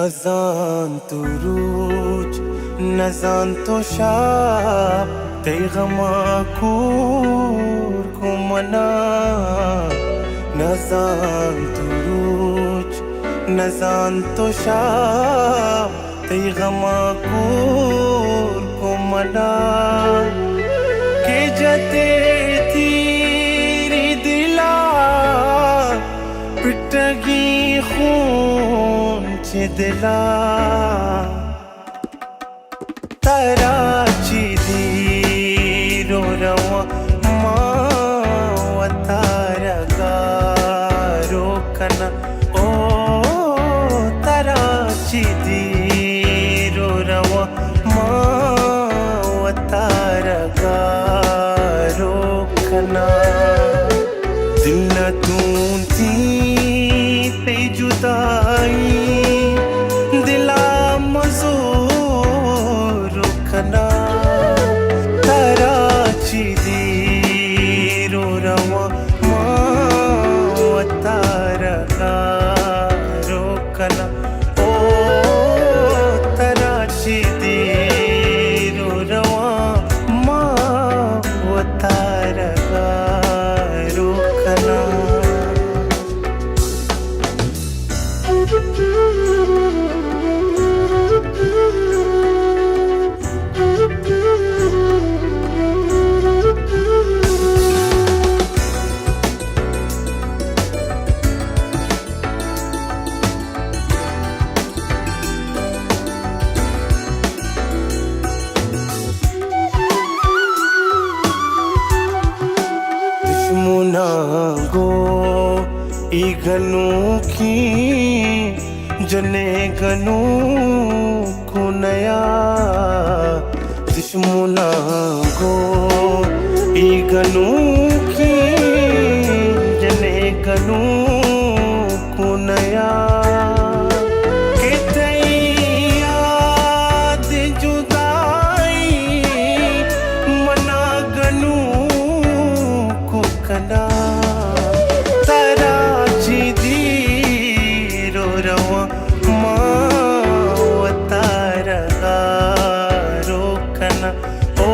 نزان تو روچ، نزان تو شپ، تئی غم ءَ کور کو منا. نزان تو روچ، نزان تو شپ، تئی غم ءَ کور کو منا. کہ جتے تیری دلا، پٹگی خون چہ دلا. ترا چی دیر و رواں، ما وتارا گارو کناں. او ترا چی دیر و رواں، ما وتارا گارو کناں. دل ءَ تونتی تئی جدائی، دل ءَ مزور کناں. ترا چی دیر و رواں، ما وتارا گارو کناں. او ترا چی دیر و رواں، ما وتارا گارو کناں. دشمناں گو اے گنوکی جنے گنوک نیا. دشمناں گو اے گنوکی جنے گنوک نیا. کہ تئی یاد جدائی منا گنوک کناں. ترا چی دیر و رواں، ما وتارا گارو کناں. او